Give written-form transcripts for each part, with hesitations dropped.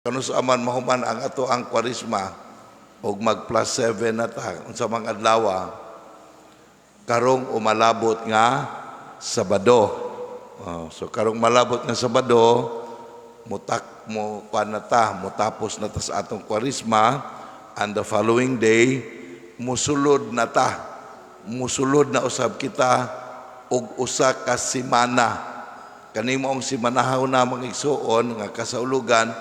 Kanus-a man mahuman ang atoang Kwaresma og mag +7 na ta unsa mang adlaw karong umalabot nga Sabado. Oh, so karong malabot nga Sabado, mutak mo kuan na ta, mutapos na ta sa atong Kwaresma, and the following day musulod na ta. Musulod na usab kita og usa ka semana. Kani maong simanahaw na, mga igsuon, nga kasaulugan,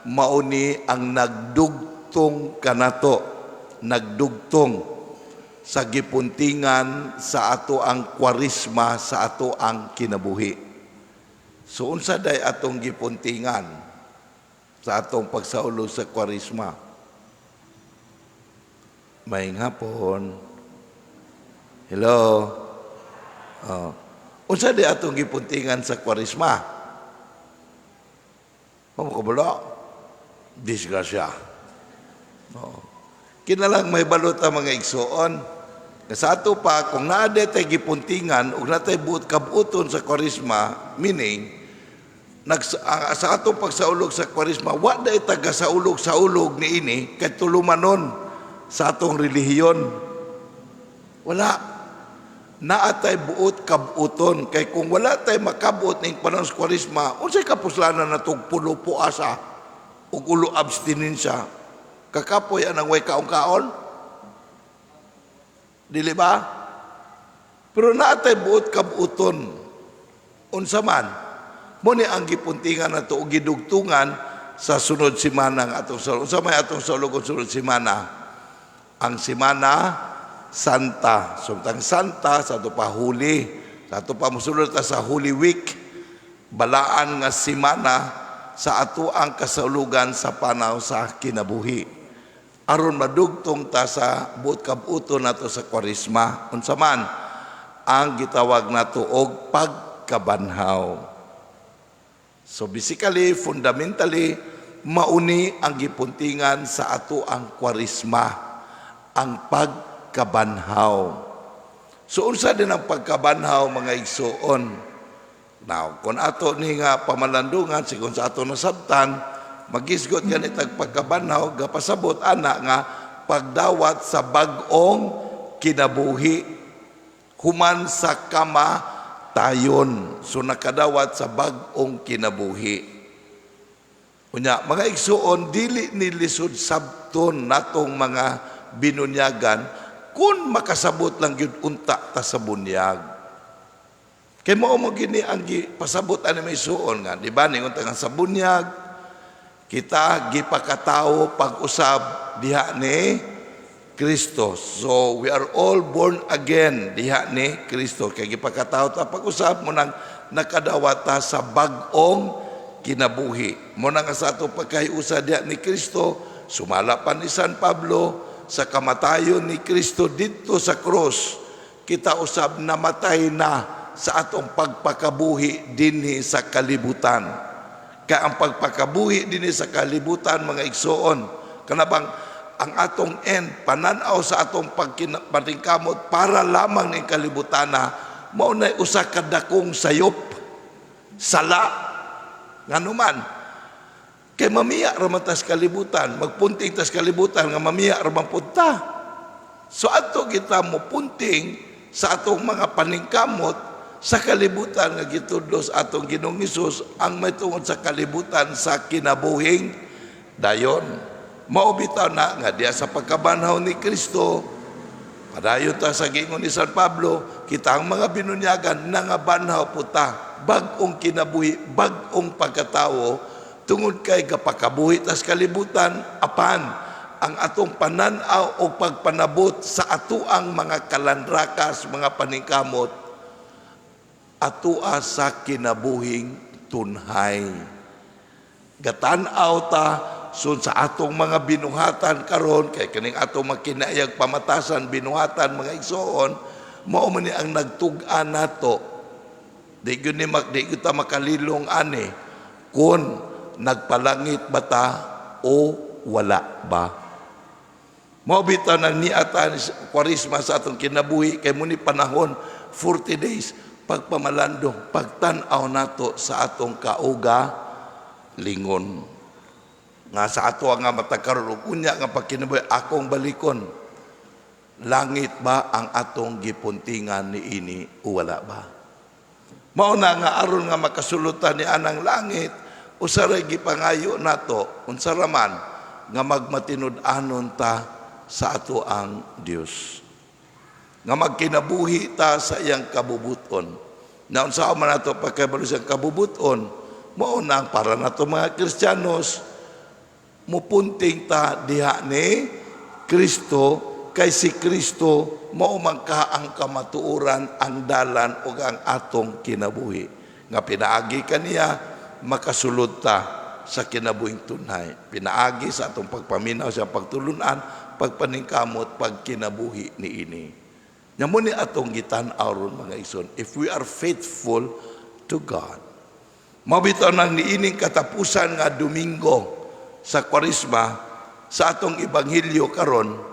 mao ni ang nagdugtong kanato, nagdugtong sa gipuntingan sa atoang Kwaresma sa atoang kinabuhi. So unsa day atong gipuntingan sa atong pagsaulog sa Kwaresma? Maayong hapon. Hello. Oh. Unsa day atong gipuntingan sa Kwaresma? Mo kabalo? Disgrasya. Oh. Kinalang may balot ang mga igsuon. Nga sa ato pa, kung naa tay gipuntingan ug naa tay buot kabuoton sa Kwaresma, meaning, sa atong pagsaulog sa Kwaresma, wa day taga saulog saulog ni ini kay tulumanon sa atong relihiyon. Wala. Naa tay buot kabuoton kay kung wala tay makabot ning panahon sa Kwaresma, unsay kapuslanan natong pulo asa ug ulo abstinensya? Kakapoy anang way kaon-kaon. Dili ba? Pero naa tay buot kabuoton. Unsa man? Mao ni ang gipuntingan nato og gidugtungan sa sunod simana nga atong saulog. Unsa may atong saulog sunod simana? Ang Simana Santa. So ang Santa sa ato pa Holy. Sa ato pa mosulod ta sa Holy Week. Balaan nga simana sa atoang kasaulugan sa panaw sa kinabuhi. Aron madugtong ta sa buot kabuto nato sa Kwaresma. Unsa man ang gitawag nato og pagkabanhaw. So basically, fundamentally, mao ni ang gipuntingan sa atoang Kwaresma, ang pagkabanhaw. So unsa din ang pagkabanhaw, mga igsuon? Now, kung ato ni nga pamalandungan, sigon sa ato nasabtan, magisgot gani tag pagkabanhaw, gapasabot ana nga pagdawat sa bag-ong kinabuhi human sa kamatayon. So nakadawat sa bag-ong kinabuhi. Unya, mga igsuon, dili ni lisod sabton natong mga binunyagan kung makasabot lang gyud unta ta sa bunyag. Kay mao mo gini ang pasabot ani may suon nga, di ba, ningon ta nga sa bunyag kita gipakatao pag-usab diha ni Kristo. So we are all born again diha ni Kristo. Kay gipakatao ta pag-usab, mao nang nakadawat ta sa bag-ong kinabuhi. Mao na nga sa ato pagkahiusa diha ni Kristo, sumala pa ni San Pablo, sa kamatayon ni Kristo didto sa krus, kita usab namatay na sa atong pagpakabuhi dinhi sa kalibutan. Kay ang pagpakabuhi dinhi sa kalibutan, mga igsuon, kanabang ang atong end, pananaw sa atong pagpaningkamot para lamang ning kalibutan na, mao na usa ka dakong sayop, sala. Nganuman kay mamiya ra man tas kalibutan, magpunting tas kalibutan nga mamiya ra man pud ta. So adto kita mo punting sa atong mga paningkamot sa kalibutan nga gitudlo sa atong Ginoong Hesus ang may tungod sa kalibutan sa kinabuhing dayon. Mao bitaw na nga diya sa pagkabanhaw ni Kristo, padayon ta sa giingon ni San Pablo, kita ang mga binunyagan nangabanhaw po ta, bag-ong kinabuhi, bag-ong pagkatawo, tungod kay gapakabuhi tas kalibutan, apan ang atong panan-aw o pagpanabot sa atoang mga kalandrakas, mga paningkamot, atoa sa kinabuhing tunhay. Gatan-aw ta sun sa atong mga binuhatan karon, kay kining atong makinaayag pamatasan binuhatan, mga igsoon, mao man ni ang nagtug-an nato. Di gyud ni di gyud ta makalilong ani kung nagpalangit ba ta o wala ba. Mao bitaw nang niata ni Kwaresma sa atong kinabuhi, kay mao ni panahon 40 days pagpamalandong, pagtan-aw nato sa atong kauga lingon. Nga sa ato nga matag karon ug unya nga pagkinabuhi akong balikon, langit ba ang atong gipuntingan niini o wala ba? Mao na nga aron nga makasulod ta ni anang langit, usa ra gipangayo nato, unsa ra man nga magmatinud-anon ta sa ato ang Dios. Nga magkinabuhi ta sa iyang kabubuton. Na unsa man nato pagkabalo sa kabubuton, mao na ang para nato mga Kristiyanos, mupunting ta diha ni Kristo, kay si Kristo mao man ka ang kamatuoran, ang dalan ug ang atong kinabuhi. Nga pinaagi kaniya makasulod ta sa kinabuhing tunay. Pinaagi sa atong pagpaminaw sa pagtulunan, pagpaningkamot, pagkinabuhi niini. Nya mao ni atong gitan-aw ron, mga igsoon, if we are faithful to God. Mao bitaw nang niining katapusan nga Domingo sa Kwaresma, sa atong ebanghelyo karon,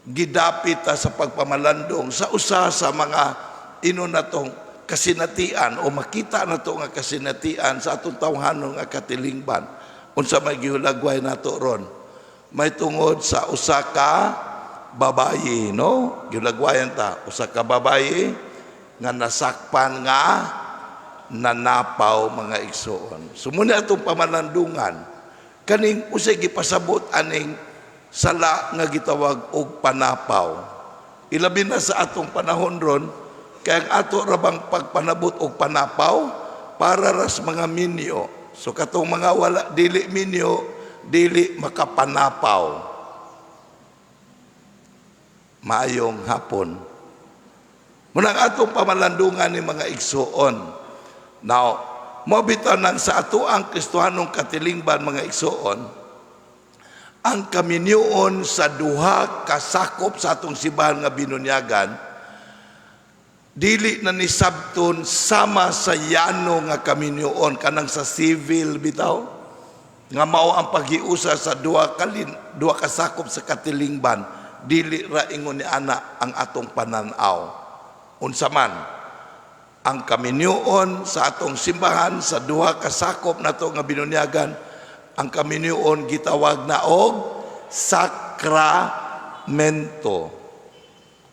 gidapit ta sa pagpamalandong sa usa sa mga ino natong kasinatian o makita nato nga kasinatian sa atong tawhanon nga katilingban. Unsa may gihulagway nato ron? May tungod sa usa ka babayi, no? Gihulagwayan ta usa ka babayi nga nasakpan nga nanapaw, mga igsoon. So mao na atong pamalandungan kaning usay gipasabot aning sala nga gitawag og panapaw. Ilabi na sa atong panahon ron, kay ang ato ra bang pagpanabot og panapaw para ras mga minyo. So katong mga wala, dili minyo, dili makapanapaw. Maayong hapon. Mao nang atong pamalandungan ni mga igsoon. Now, mao bitaw nang sa ato ang Kristohanong katilingban, mga igsoon, ang kaminyoon sa duha kasakop sa atong simbahan nga binunyagan, dili na ni sabton sama sa yano nga kaminyoon kanang sa civil bitaw nga mao ang paghiusa sa duha kasakop sa katilingban. Dili ra ingon ni ana ang atong pananaw. Unsa man ang kaminyoon sa atong simbahan sa duha kasakop nato nga binunyagan? Ang kaminyoon gitawag na og sakramento.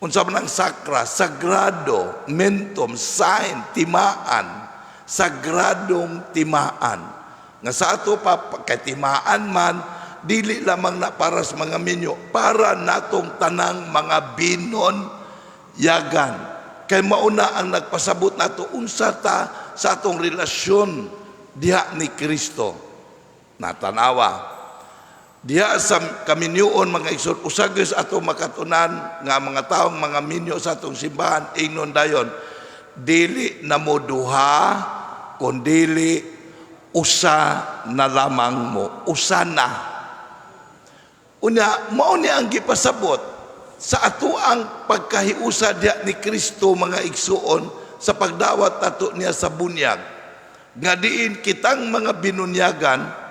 Unsa man ang sakra? Sagrado, mentum, sign, timaan. Sagradong timaan. Nga sa ato pa, kay timaan man, dili lamang na para sa mga minyo, para natong tanang mga binonyagan. Kay mauna ang nagpasabot nato unsa ta sa atong relasyon diha ni Kristo. Natanawa. Diha sa kaminyoon, mga igsoon, usa gyud sa atong makatunan nga mga taong mga minyo sa atong simbahan ingnon dayon, "Dili na mo duha kundili usa na lamang mo, usa na." Unya mao ni ang gipasabot sa ato ang pagkahiusa diha ni Kristo, mga igsuon, sa pagdawat nato niya sa bunyag, nga diin kitang mga binunyagan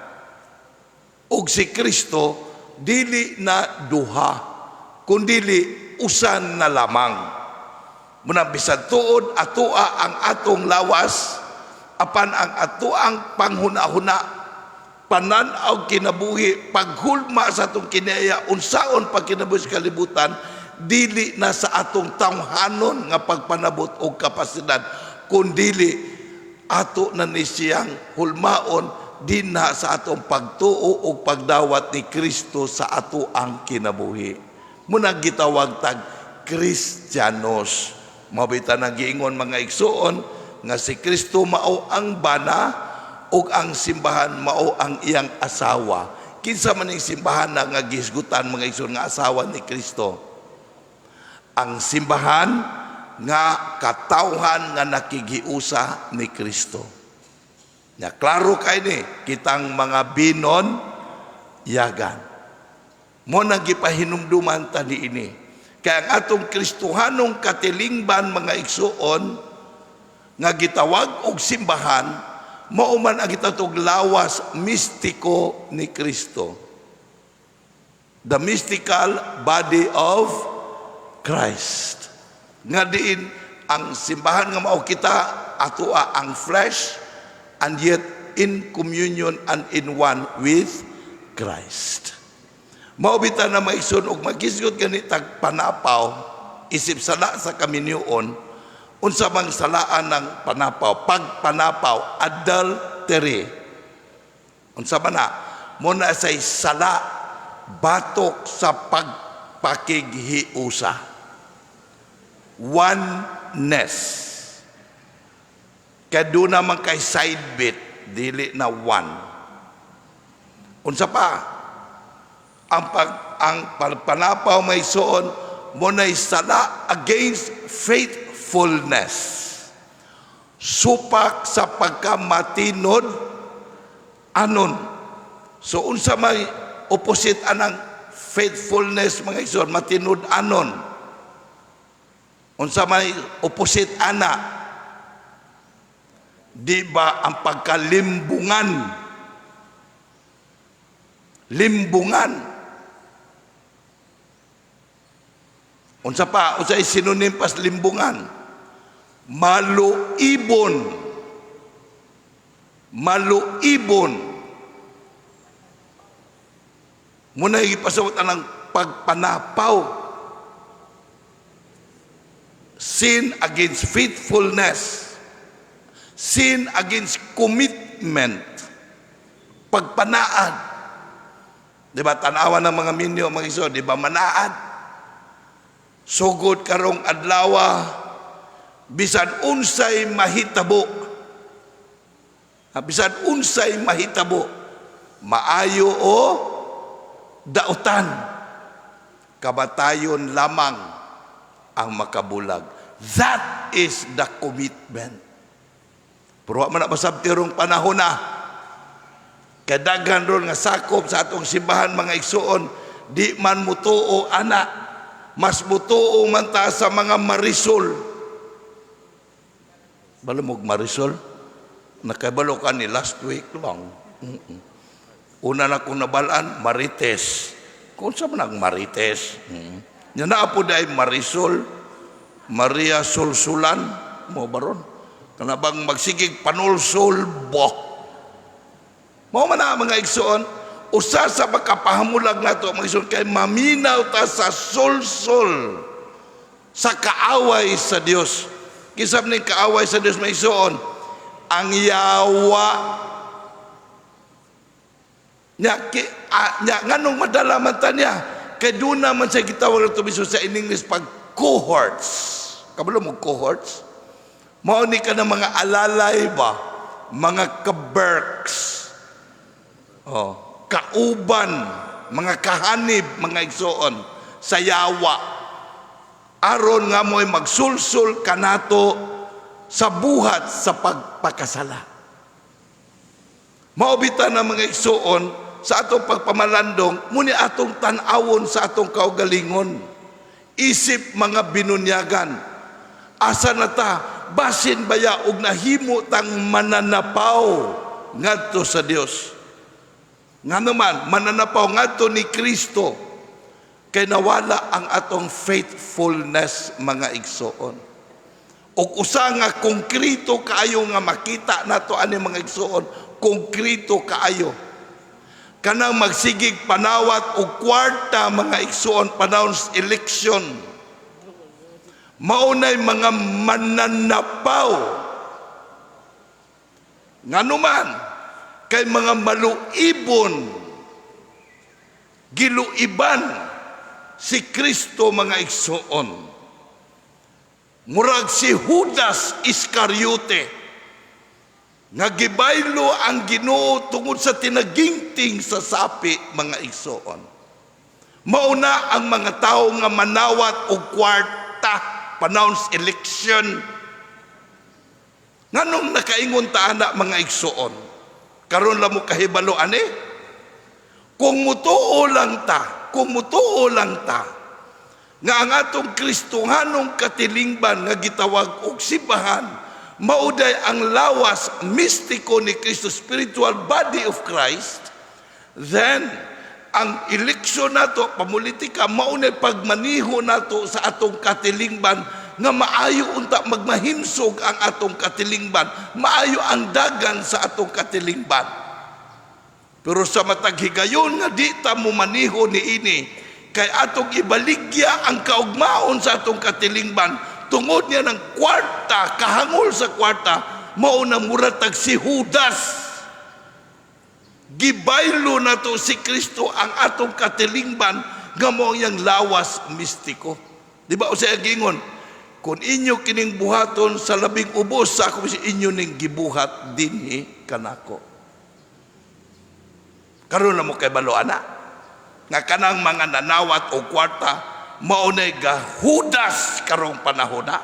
ug si Kristo dili na duha kundili usa na lamang. Muna bisan tuod atoa ang atong lawas, apan ang atoang panghuna-huna, panan-aw, kinabuhi, paghulma sa atong kinaya, unsaon pagkinabuhi sa kalibutan, dili na sa atong tawhanon nga pagpanabot og kapasidad, kundili ato na ni siyang hulmaon dinha sa atong pagtuo o pagdawat ni Kristo sa ato ang kinabuhi. Muna gitawag tag Kristiyanos. Mao bitaw nang giingon, mga igsuon, nga si Kristo mao ang bana ug ang simbahan mao ang iyang asawa. Kinsa man ning simbahan na nga gihisgutan, mga igsuon, nga asawa ni Kristo? Ang simbahan nga katawhan nga nakighiusa ni Kristo. Nya klaro kay ni kitang mga binonyagan. Mao nang gipahinumduman ta niini. Kaya ang atong Kristohanong katilingban, mga igsuon, nga gitawag og simbahan, mao man ang gitawag lawas mistiko ni Kristo. The mystical body of Christ. Nga diin ang simbahan nga mao kita, atoa ang flesh and yet in communion and in one with Christ. Mao bitaw na, mga igsoon, og maghisgot gani tag panapaw isip sala sa kaminyoon, unsa bang salaan ng panapaw? Pagpanapaw, adultery. Unsa man na? Mo na say sala batok sa pagpakighiusa. Oneness. Kay doon naman kay side bit, dili na one. Unsa pa? Ang panapaw, mga igsoon, mo nay sala against faithfulness. Supak sa pagkamatinod anon. So unsa may opposite anang faithfulness, mga igsoon, matinud anon? Unsa may opposite ana? Di ba ang pagkalimbungan? Limbungan. Unsa pa? Unsa synonym pas limbungan? Maluibon. Maluibon. Muna ipasawat ang pagpanapaw. Sin against faithfulness. Sin against commitment. Pagpanaad. Di ba, tanawa ng mga minyo, mga igsoon, di ba, manaad? Sugod karong adlawa, bisan unsay mahitabo. Ha, bisan unsay mahitabo, maayo o dautan, kamatayon lamang ang makabulag. That is the commitment. Pero wa man na masabti rong panahon na. Kadaghan ron nga sakop sa atong simbahan, mga igsoon, di man mutuo ana, mas mutuo man ta sa mga Marisol. Balo mo Marisol? Nakabalo ka ni last week lang. Una na kong nabalaan, Marites. Kung sa man ang Marites? Nya naa po dahil Marisol, Maria Sulsulan, mo baron. Kana bang magsigig panulsul bo. Mao man na, mga igsoon, usa sa makapahamulag nato, mga igsoon, kay maminaw ta sa sulsul sa kaaway sa Dios. Kinsa ni kaaway sa Dios, mga igsoon? Ang yawa. Nya, nya nganong madala man ta niya? Kay doon naman sa gitawag nato biso sa in English pag cohorts. Kabalo mo cohorts? Mao ni ka ng mga alalay ba? Mga kaberks. Oh, kauban, mga kahanib, mga igsoon, sa yawa. Aron nga mo'y magsulsul kanato sa buhat sa pagpakasala. Mao bitaw na, mga igsoon, sa atong pagpamalandong, muni atong tan-awon sa atong kaugalingon. Isip mga binunyagan, asa na ta, basin baya og nahimo tang mananapaw ngadto sa Dios. Nga naman, mananapaw ngadto ni Kristo, kay nawala ang atong faithfulness, mga igsoon. Og usa nga konkreto kaayo nga makita nato ani, mga igsoon, konkreto kaayo. Kanang magsigig panawat og kwarta, mga igsoon, panahon sa election. Maunay mga mananapaw. Nganuman, kay mga maluibon, giluiban si Kristo, mga igsoon. Murag si Judas Iscariote nga gibaylo ang Ginoo tungod sa tinagingting sa sapi, mga igsoon. Mauna ang mga tao nga manawat og kwarta panahon sa election. Nganong nakaingon ta ana, mga igsoon? Karon lang mo kahibalo ani? Kung mutuo lang ta, kung mutuo lang ta, nga ang atong Kristohanong katilingban nga gitawag og simbahan, mauday ang lawas mistiko ni Kristo, spiritual body of Christ, then ang eleksyon nato, pamulitika, maunay pagmaniho nato sa atong katilingban nga maayo unta magmahimsog ang atong katilingban, maayo ang dagan sa atong katilingban. Pero sa matag higayon nga di ta mo maniho ni ini, kay atong ibaligya ang kaugmaon sa atong katilingban tungod niya ng kwarta, kahangol sa kwarta, mao na mura tag si Judas. Gibaylo nato si Kristo, ang atong katilingban nga mao ang iyang lawas mistiko. Di ba usa gingon, "Kung inyo kining buhaton sa labing ubos sa ako, inyo ning gibuhat dinhi kanako"? Karon na mo kay balo ana nga kanang mga nanawat og kwarta mao nay gahudas karong panahon na.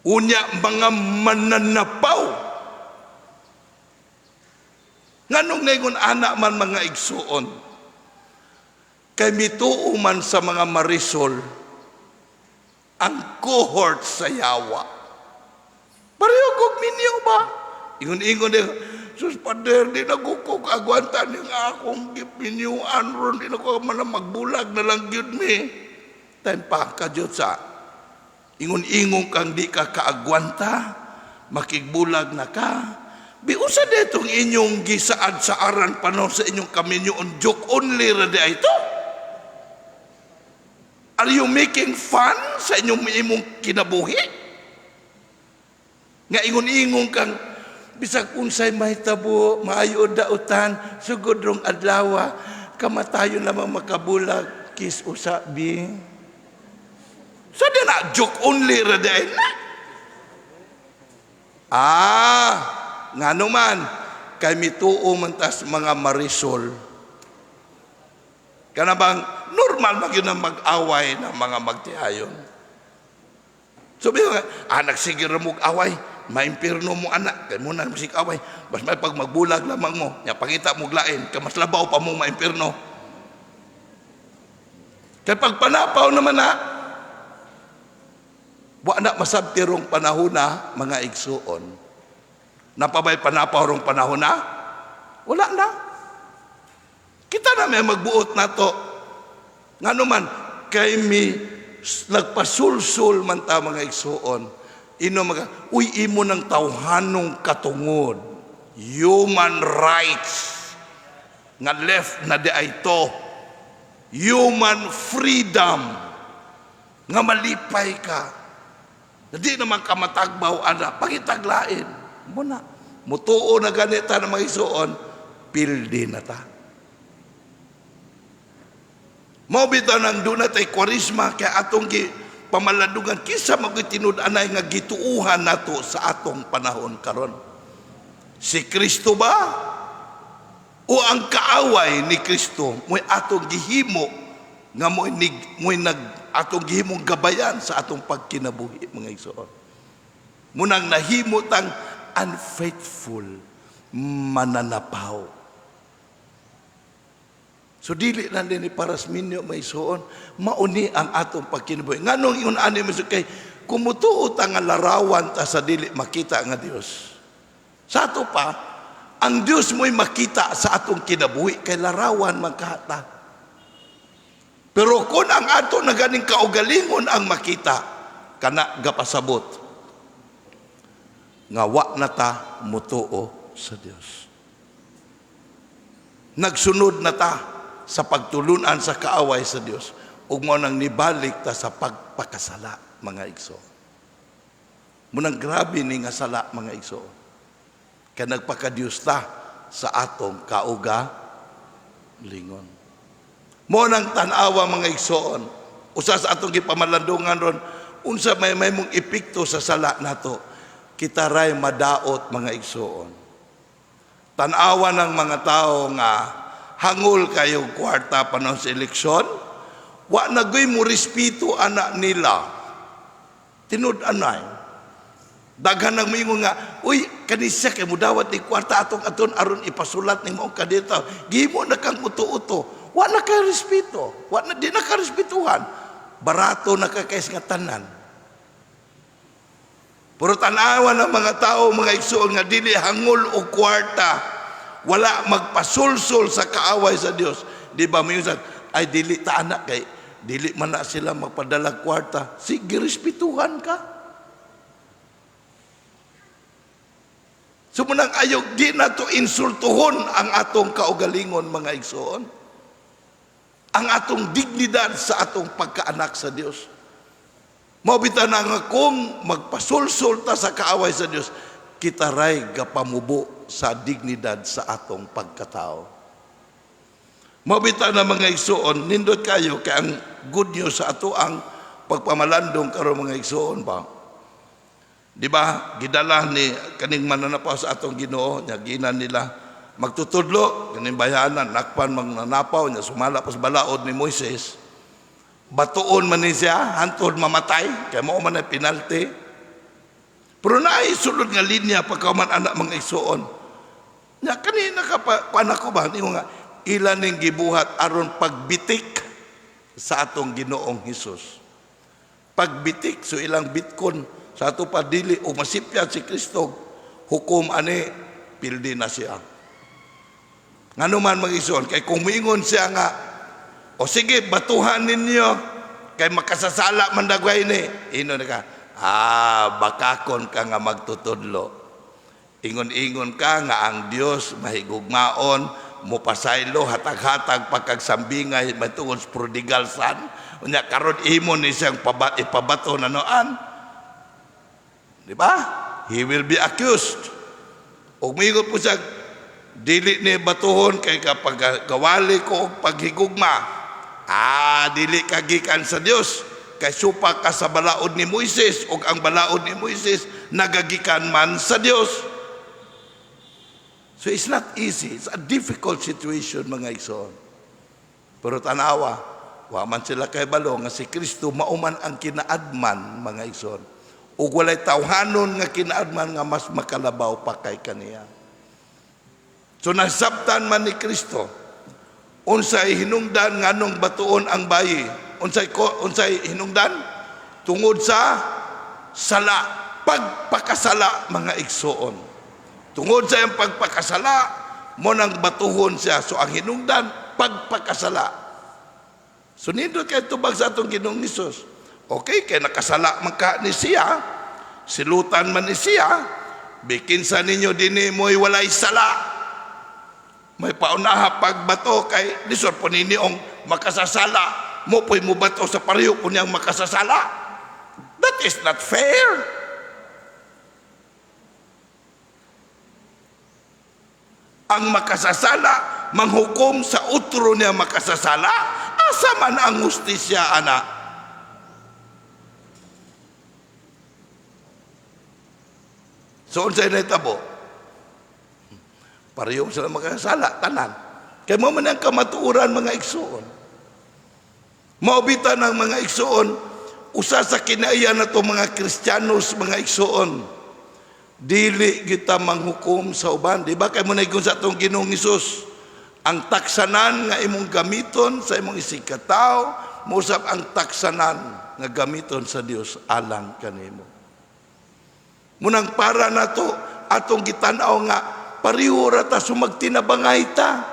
Unya mga mananapaw. Nganong ningon ana man, mga igsuon? Kay mituo man sa mga marisol ang cohort sa yawa. Pareho kog minyo ba? Ingon-ingon din, "Sus pader, di na ko ko agwanta ning akong giminyuan ron, di na ko man magbulag na lang gyud mi." Time pa ka jud sa ingon-ingon kang di ka kaagwanta, makigbulag na ka. Biusa ditong inyong gisaad sa aran panon sa inyong kaminyoon, joke only ra di ay ito? Are you making fun sa inyong imong kinabuhi? Nga ingon-ingon kang bisag unsay mahitabo, maayo dautan, sugod rong adlaw, kamatayon lamang makabulag, kiss usa bi. So di na joke only ra di ay na. Ah, ngano man kay mituo man tas mga marisol. Kana bang normal man gyud ang mag-away ng mga magtiayon. So biyo nga, ah, nagsige ra mo away, maimpirno mo anak, kay mo na musik away. Mas may pag magbulag lamang mo, nya pangita mo lain, kay mas labaw pa mo maimpirno. Kay pag panapaw naman na, wa na masabti rong panahon na, mga igsuon. Napabay panapaw rong panahon na? Wala na. Kita na may magbuot na to. Ngano man, kay mi nagpasulsul man ta, mga igsuon. Ino mga, uy, imo ng tawhanong katungod. Human rights. Nga left na di ay to. Human freedom. Nga malipay ka. Di naman ka matagbaw, ana. Pangitaglain. Muna. Mutuo na ganita na mga igsuon, pildi na ta. Mao bitaw nang doon na tay Kwaresma kay atong gi pamalandungan kinsa man tinud-anay nga gituuhan nato sa atong panahon karon. Si Kristo ba? O ang kaaway ni Kristo mo'y atong gihimo nga mo'y nig mo'y nag atong gihimong gabayan sa atong pagkinabuhi, mga igsoon? Munang nahimo tang unfaithful, mananapaw. So dili lang din ni para sa minyo, mga igsoon, mauni ang atong pagkinabuhi. Nganong ingon ani mo kay kumutuo ta nga larawan ta sa dili makita nga Dios. Sa ato pa, ang Dios mo'y makita sa atong kinabuhi kay larawan man ta. Pero kung ang ato na ganing kaugalingon ang makita, kana gapasabot nga wa na ta mutuo sa Dios. Nagsunod na ta sa pagtulunan sa kaaway sa Dios ug mao nang nibalik ta sa pagpakasala, mga igsoon. Munang grabe ni nga sala, mga igsoon. Kay nagpakadiyos ta sa atong kauga lingon. Mo nang tan-awa, mga igsoon. Usa sa atong gipamalandungan ron, unsa may mong epekto sa sala nato. Kita ray madaot, mga igsoon. Tan-awa ng mga tao nga hangol kayo kwarta panon sa eleksyon, wa na gyud mo respeto ana nila. Tinud-anay. Daghan nang moingon nga, "Uy, kani siya kay mudawat ni kwarta atong aton aron ipasulat ning maong kandidato." Gihimo na kang uto-uto. Wa na kay respeto. Wa na di na ka respetuhan. Barato na ka kay nga tanan. Pero tanawa ng mga tao, mga igsoon, nga dili hangol og kwarta, wala magpasulsul sa kaaway sa Dios. Di ba minsan, "Ay, dili ta anak kay dili man na sila magpadala kwarta." Sige, respetuhan ka. So munang ayog di na to insultuhon ang atong kaugalingon, mga igsoon. Ang atong dignidad sa atong pagkaanak sa Dios. Mao bitaw na nga kung magpasulsul ta sa kaaway sa Dios, kita ray gapamubo sa dignidad sa atong pagkatao. Mao bitaw na, mga igsoon, nindot kayo kay ang good news sa ato ang pagpamalandong karon, mga igsoon ba. Di ba? Gidala ni kaning mananapaw sa atong Ginoo, nya ginan nila magtutudlo kaning bayanan nakpan magnanapaw nya sumala pas balaod ni Moises. Batuon man ni siya hantod mamatay kay mao man ay penalty. Pero naay sulod nga linya pagkaman anak, mga igsoon. Nya kanina ka pa kuan ako ba ningo nga ila ning gibuhat aron pagbitik sa atong Ginoong Hesus. Pagbitik, so ilang bitkon sa ato pa dili o masipyat si Kristo, hukom ani pildi na siya. Ngano man, mga igsoon? Kay kung miingon siya nga, "O sige, batuhan ninyo kay makasasala man dagway ni," ino na ka, "Ah, bakakon ka nga magtutudlo. Ingon-ingon ka nga ang Dios mahigugmaon, mupasaylo, hatag-hatag pagkagsambingay mahitungod sa prodigal son. Unya karon imo ni siyang ipabato na noan." Di ba? He will be accused. Ug miingon po siya, "Dili ni batuhon kay kapag gawali ko og paghigugma." "Ah, dili ka gikan sa Dios kay supak ka sa balaod ni Moises ug ang balaod ni Moises nagagikan man sa Dios." So it's not easy. It's a difficult situation, mga igsoon. Pero tanawa, wa man sila kay balo nga si Kristo mauman ang kinaadman, mga igsoon. Ug walay tawhanon nga kinaadman nga mas makalabaw pa kay kaniya. So nasabtan man ni Kristo unsay hinungdan nganong batuon ang bayi. Unsay hinungdan? Tungod sa sala, pagpakasala, mga igsoon. Tungod sa iyang pagpakasala, mo nang batuhon siya. So ang hinungdan, pagpakasala. So nindot kay tubag sa atong Ginoong Hesus. Okay, kay nakasala man ka ni siya, silutan man ni siya, bikin sa ninyo dinhi mo'y walay sala. May paunaha pagbato kay lisod po ninyo ang makasasala. Mo po'y mubato sa pareho po niyang makasasala. That is not fair. Ang makasasala, manghukom sa utro niya makasasala, asa man ang hustisya, ana? So, unsay nahitabo? Pareho sila makasala, tanan. Kay mo man ang kamatuoran, mga igsoon. Maubita ng mga igsoon, usa sa kinaiya na to mga Kristiyanos, mga igsoon, dili kita manghukom sa uban. Di ba kay mo naigon sa atong Ginoong Hesus, ang taksanan nga imong gamiton sa imong isigkatawo, mosab ang taksanan nga gamiton sa Dios alang kanimo. Munang para nato atong gitan-aw nga pareho ra ta, sumagtinabangay ta.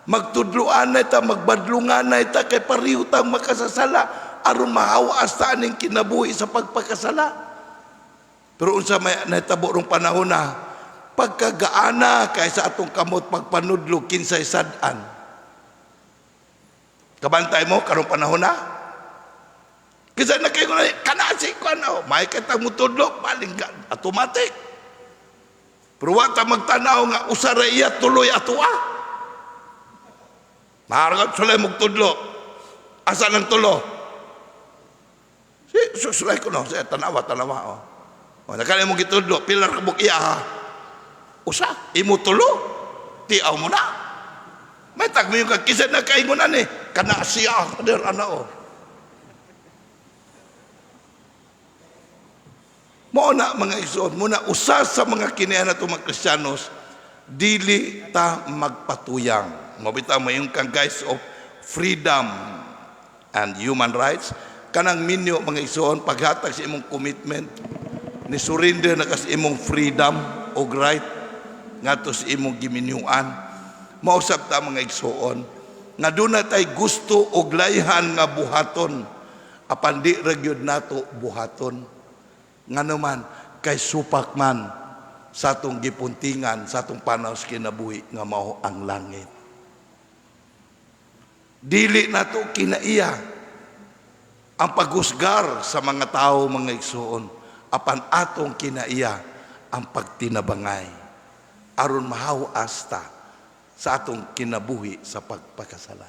Magtudloan na ta, magbadlungan na ta kay pareho ta makasasala aron mahawas ta aning kinabuhi sa pagpakasala. Pero unsa may nahitabo rong panahon na pagkagaana kay sa atong kamot pagpanudlo kinsay sad-an. Kabantay mo karong panahon na? Kinsa na kayo na kana si kuan oh, may kita mutudlo balinggan automatic. Pero wa ta magtanaw nga usa ra iya tuloy atoa. Maharap sulay magtudlo. Asa lang tulo? Si sulay ko no, siya tanawa tanawa oh. O nakala mo gitudlo, pila ra kabuk iya ha. Usa, imo tulo. Tiaw mo na. May tagmo yung kisa na kaingon ani, kana siya kader ana oh. Mao na, mga igsoon, muna usa sa mga kinayan nato mga Kristiyanos, dili ta magpatuyang. Mabita mo yung kang guys of freedom and human rights, kanang minyo, mga igsoon, paghatag sa imong commitment, ni surrender na kas imong freedom o right ngadto sa imong giminyuan. Mausap ta, mga igsoon, nga doon na tay gusto og layhan nga buhaton, apan di ra gyud nato buhaton. Ngano man? Kay supak man sa atong gipuntingan sa atong panaw sa kinabuhi nga mao ang langit. Dili nato kinaiya ang paghusgar sa mga tao, mga igsuon, apan atong kinaiya ang pagtinabangay aron mahawas ta sa atong kinabuhi sa pagpakasala.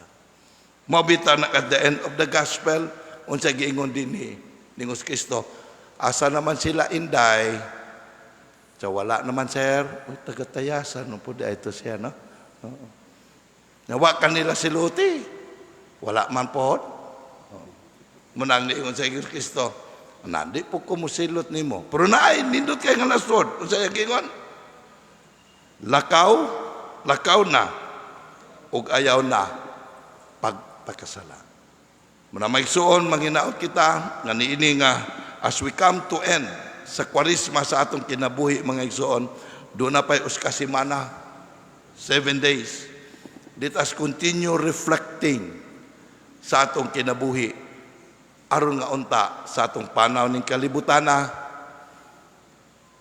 Mao bitaw na at the end of the gospel, unsa giingon dinhi ni Kristo? "Asa naman sila, inday?" So wala naman, sir. Uy, taga-Tayasan no po ito siya, no? Oo. Nawa kanila siluti. Wala man po. Munang niingon sa Kristo, "Nandi po ko musilot nimo. Pero naay nindot kay nga nasod." Unsa iyang giingon? "Lakaw, lakaw na ug ayaw na pagpakasala." Muna, mga igsuon, manghinaot kita nga niini nga as we come to end sa Kwaresma sa atong kinabuhi, mga igsuon, duna pa'y usa ka semana, 7 days. Let us continue reflecting sa atong kinabuhi aron nga unta sa atong panaw ning kalibutana,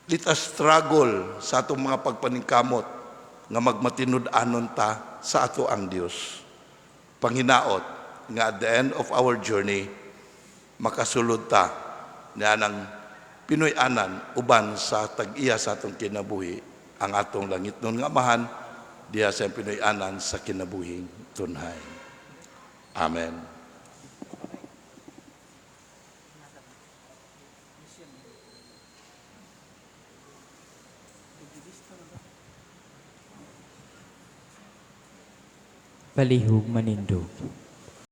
let us struggle sa atong mga pagpaningkamot nga magmatinud-anon ta sa ato ang Dios. Panghinaot nga at the end of our journey, makasulod ta niya ng Pinoy-anan uban sa tag-iya sa atong kinabuhi, ang atong langitnon nga Amahan, diha sa Pinoy-anan sa kinabuhing tunhay. Amen. Palihog manindog.